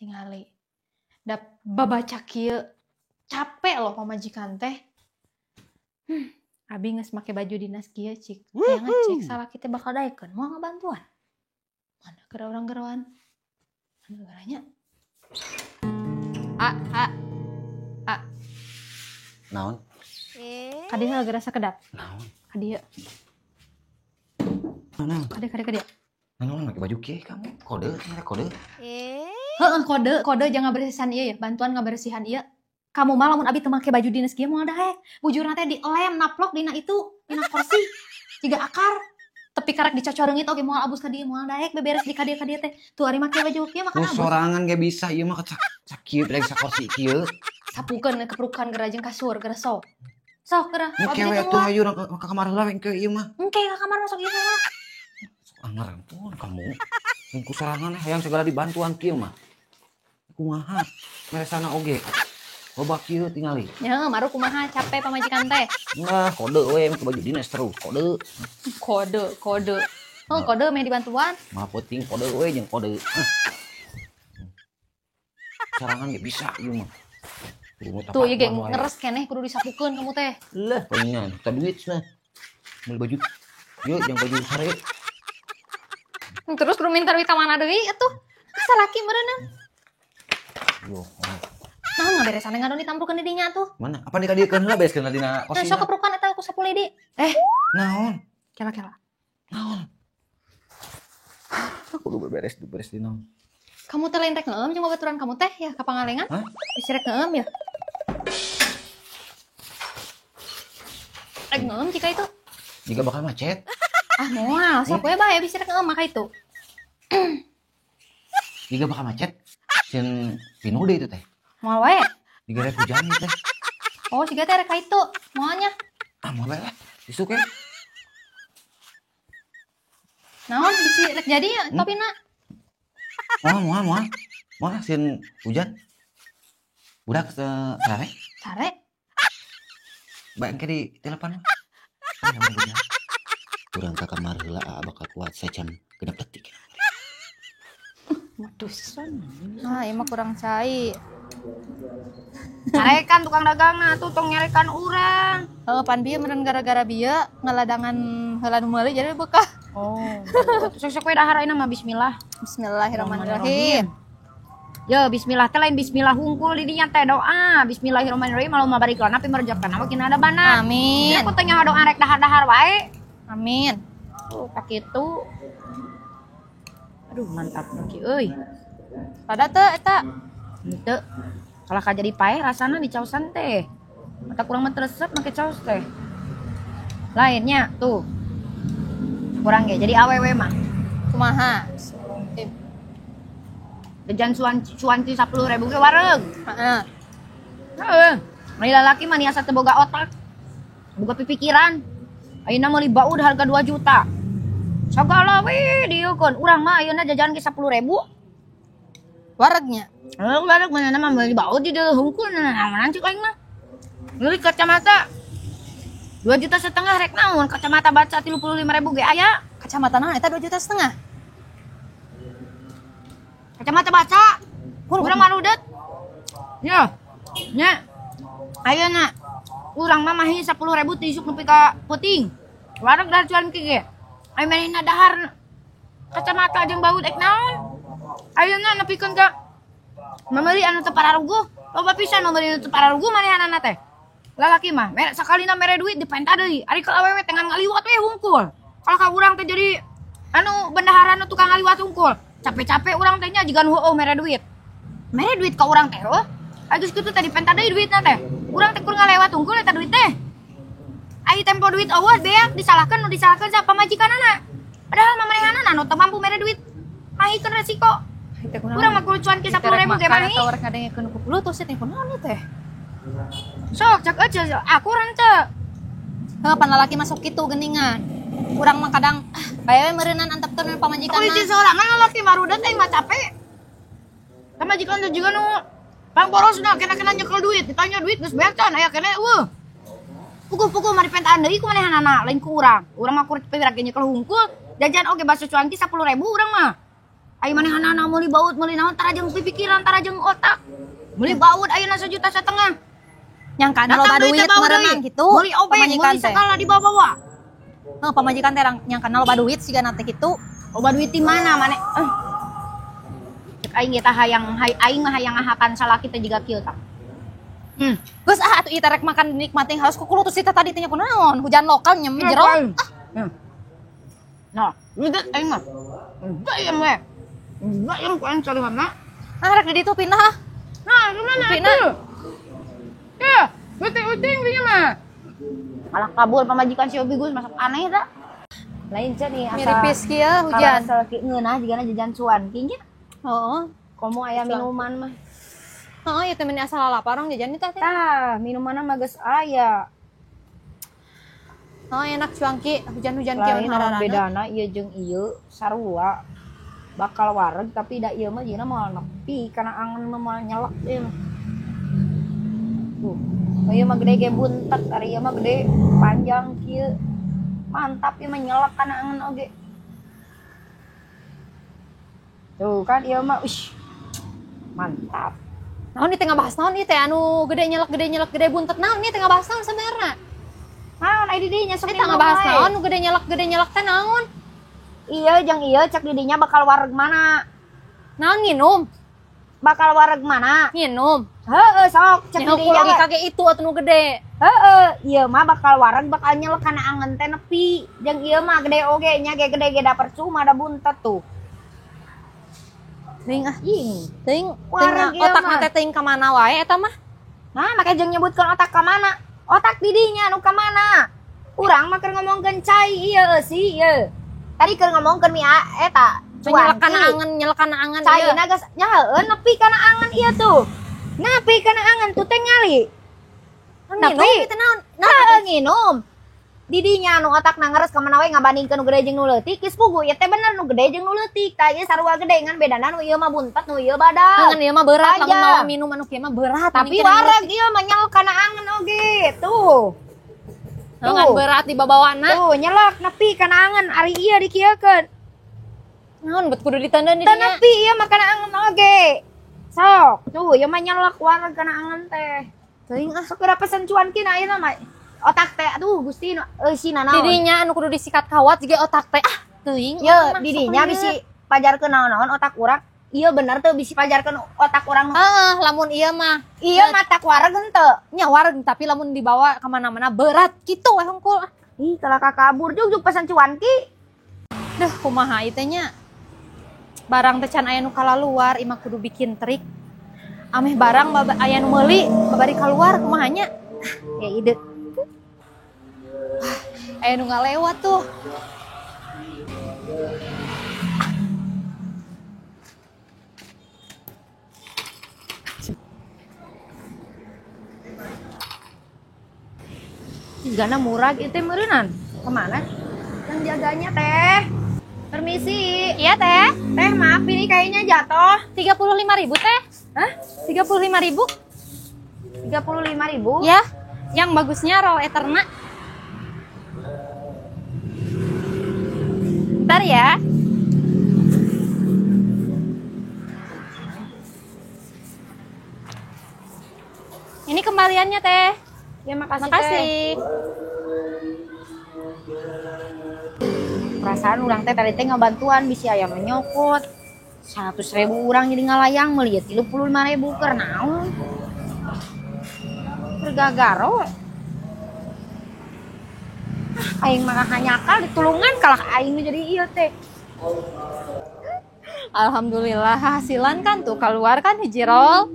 Tingali. Da babaca kieu capek loh pamajikan teh. Abi geus make baju dinas kieu cik. Hayang ngecek salaki teh bakal daekeun moal ngabantuan. Mana keur urang geroan? Mana geranya? A a a. Naon? Kadieu heula geura sakedap. Naon? Kadieu. Naon? Kadieu kadieu kadieu. Naon make baju kieu kamu? Kode, mere kode. Heeh, kode, kode jangan bersihan ieu ya, bantuan ngabersihan ieu. Kamu mah lamun abi teu make baju dinas kieu moal daek. Bujurna teh dilem naplok dina itu, dina kursi. Jiga akar. Tapi karek dicocoreungit oge moal abus ka dieu moal daek beberes di ka dieu teh. Tuh ari make baju kieu mah Ku kan abus. Sorangan ge bisa ieu mah kecak sakieu lagi sakorsi kieu. Sapukeun keprukan geura jeung kasur geura sok. Sok geura. Engke we atuh hayu ka kamar heula we engke ieu mah. Engke ka kamar masuk ieu mah. Sok ampun kamu. Ku sorangan hayang segala dibantuan kieu mah. Kumaha? Meresana oge. Loba kieu tingali. Ya, maru kumaha capek pamajikan teh. Nah, kode we make baju dinas terus, kode. Kode, kode. Oh, kode meh dibantuan. Mah penting kode we jeung kode. Sorangan ge bisa ieu mah. Tuh ieu ge ngeres keneh kudu disapukeun kamu teh. Lah, palingan teu duit cenah. Meuli baju. Yeuh jeung baju sare. Terus kudu minta duit ka mana deui atuh? Salaki meureunna. Yo. Nah, ngaberesan ngadon ditamprukeun di dinya atuh. Mana? Apa dikadiekeun heula bereskeun dina Nah, sok keprukan eta ku sapu lidi. Naon? Kela-kela. Naon? Aku kudu beberes, beres di naon. Kamu teh lain rek ngeum jeung babaturan kamu teh ya ka Pangalengan? Hah? Bisi rek ngeum ya? Rek ngeum jika itu. Jika bakal macet. Ah, moal, sok we bae bisi rek ngeum maka itu. Jika bakal macet, sieun pinuh deui itu teh. Moal wae. Jika rek hujan teh. Oh, siga teh rek ka itu moalnya. Ah, moal bae lah. Isuk ya. Naon bisi rek jadi ya topina? Moal, moal, moal. Moal sieun hujan. Budak sare. Sare? Bae engke di telepon. Urang ka kamar heula bakal kuat sajam 6 detik. Modus. Ah, ieu mah kurang cai. Nyarekan tukang dagangna tuh tong nyarekan urang. Heeh, pan bieu meureun gara-gara bieu ngaladangan heula nu meuli jadi bekah. Oh. Sok-sok we dahar ayeuna mah bismillah. Bismillahirrahmanirrahim. Yo bismillah teh lain bismillah hungkul di dinya teh doa. Bismillahirrahmanirrahim. Allahumma barik lana fi ma razaqtana wa qina adzabannar. Amin. Aku teh nyaho doa rek dahar-dahar wae. Amin. Oh, tak kitu. Aduh, mantap ki euy. Rada teu eta? Henteu. Kalah ka jadi paeh rasana di caosan teh. Mata kurang mah resep make caos teh. Lainnya tuh. Kurang ge jadi awewe mah. Kumaha? Jajan cuanci 10.000 ge wareug. Heeh. Heeh. Mani lalaki mah niasa teu boga otak. Boga pipikiran. Ayeuna meuli baud harga 2 juta. Sagala we dieukeun. Urang mah ayeuna jajan ge 10.000. Waregnya. Heeh, wareg mana mah meuli baud di dieu hungkul naonan cik aing mah. Meuli kacamata 2,5 juta rek naon kacamata baca 35.000 ge aya. Kacamata naon eta 2,5 juta? Kacamata baca. Urang mah rudet. Ya. Nya. Ayeuna urang mah mahi 10.000 ti isuk nepi ka peuting. Wareg dahar cuan ki ge. Aya manehna dahar kacamata jeung baut ek naon. Ayeuna nepikeun ka memeuli anu teu pararuguh. Loba pisan memeuli anu teu pararuguh manehanana teh. Lalaki mah mere sakalina mere duit dipenta deui. Ari ka awewe teh ngan ngaliwat we hungkul. Kalau ka urang teh jadi anu bendahara nu tukang ngaliwat hungkul. Capek-capek urang teh nya jiga nu heueuh mere duit. Mere duit ka urang teh heueuh. Ari geus kitu teh dipenta deui duitna teh. Urang teh kur ngalewat hungkul eta duit teh. Ai tempo duit eueuh beak disalahkeun nu disalahkeun sa pamajikanana. Padahal mah manehanana nu teu mampu mere duit. Mahikeun resiko. Urang mah kudu cuan ke 10.000 ge mahi. Atau rek ngadengekeun ku bluetooth sih telepon naon teh. Sok cek aja aku rente. Heuh, pan lalaki masuk kitu geuningan. Urang mah kadang bae we meureunan antepkeun pamajikanna. Kulit sorangan lalaki mah rudet aing mah capek. Pamajikan teh juga nu pangborosna kena-kena nyekel duit, ditanya duit geus beak can aya keneh eueuh. Puguh-puguh mah dipentaan deui ku manehanana lain ku urang. Urang mah kur pira ge nyekel hungkul, jajan oge bakso cuanki 10.000 urang mah. Ai manehanana meuli baut meuli naon tara jeung pipikiran tara jeung otak. Meuli baut ayeuna 1,5 juta. Nyangkana loba duit merenang gitu. Meuli obeng, meuli segala dibawa-bawa. Heuh, pamajikan teh nyangkana loba duit sigana teh kitu. Loba duit di mana maneh? Cek aing ge tah hayang aing mah hayang ngahakan salaki teh jiga kieu tah. Geus ah atuh ieu teh rek makan dinikmatin harus kukulutus teh tadi teh nya kunaon? Hujan lokal nyem jero. Ah. Nah, udah aing mah. Udah ieu mah. Enggak yang ku aing carihanna. Ah rek di ditu pindah ah. Nah, gimana atuh? Ya, uting-uting dinya mah. Malah kabur pamajikan si Obi Gus masak aneh tah. Lain cenah nih asa miripis kieu hujan. Asa ngeunah jigana jajan cuan kieu nya. Heeh. Komo aya minuman mah. Heeh, ieu teh meni asa lalapar orang jajan teh. Tah, minumanna mah geus aya. Oh, enak cuangki hujan-hujan kieu hararana. Bedana ieu jeung ieu sarua. Bakal wareg tapi da ieu mah jina moal nepi kana angen mah moal nyelek ieu mah. Tuh, ieu mah gede ge buntet, ari ieu mah gede panjang kieu. Mantap ieu mah nyelek kana angen oge. Tuh kan ieu mah ush. Mantap. Naon ieu teh ngabahas naon ieu teh anu gede nyelek gede buntet naon ieu teh ngabahas naon sebenarna? Naon ai di dinya sok eta ngabahas naon nu gede nyelek teh naon? Iya, jang iya cek didinya bakal wareg mana? Naon nginum? Bakal wareg mana? Nginum. Heeh, sok cek didinya. Logika ge itu atuh nu gede. Heeh, ieu mah bakal wareg bakal nyelek kana angen teh nepi. Jeung ieu mah gede oge nya ge gede ge da percuma da buntet tuh. Teuing ah. Teuing otak teh teuing ka mana wae eta mah? Nah, make jeung nyebutkeun otak ka mana? Otak didinya nu ka mana? Urang mah keur ngomongkeun cai ieu sih ieu. Tadi keur ngomongkeun mi eta nyelek kana angen ieu. Caina geus nya heueuh nepi kana angen ieu tuh. Nepi kana angen tuh teh ngali. Nepi teh naon? Heueuh nginum. Didinya nu otakna ngeres ka mana we ngabandingkeun nu gede jeung nu leutik geus puguh ieu teh bener nu gede jeung nu leutik. Tah ieu sarua gede ngan bedana nu ieu mah buntet nu ieu badag. Ngan ieu mah berat lamun mawa minum anu kieu mah berat. Tapi wareg ieu mah nyelek kana angen oge tuh. Ngan berat di babawana. Tuh nyelek nepi kana angen ari ieu dikieukeun. Naon bet kudu ditandan di dinya. Nepi ieu mah kana angen oge. Sok, tuh ieu mah nyelek wareg kana angen teh. Teuing ah sok geura pesen cuan ki ayeuna mah. Otak teh aduh Gusti eusina naon. Didinya anu kudu disikat kawat jiga otak teh. Ah, teuing. Ye, didinya bisi pajarkeun naon-naon otak urang. Ieu bener teu bisi pajarkeun otak urang. Heeh, lamun ieu mah. Ieu mah wareg henteu. Nya wareg tapi lamun dibawa ka mana-mana berat kitu we hungkul. Ih, kalah kabur jug pesan cuanki. Duh, kumaha ieu teh nya? Barang teh can aya nu kalaluar, imah kudu bikin trik. Ameh barang aya nu meuli, babari kaluar kumaha nya? Ya ide. Wah, aya nu ngalewat tuh. Jigana murah itu meureunnan. Kemana? Yang jaganya teh. Permisi. Iya teh. Teh maaf ini kayaknya jatuh. 35.000 teh. Hah? 35.000. 35.000? Ya. Yang bagusnya roll Eterna. Bentar ya. Ini kembaliannya teh. Ya makasih. Makasih. Teh. Perasaan urang teh tadi teh ngabantuan bisi aya nu nyokot. 100.000 urang jadi ngalayang meuli 35.000 keur naon? Keur gagaro. Ah, aing mah hanyakal ditulungan kalah aing jadi ieu teh. Alhamdulillah hasilan kan tuh keluar kan hiji roll.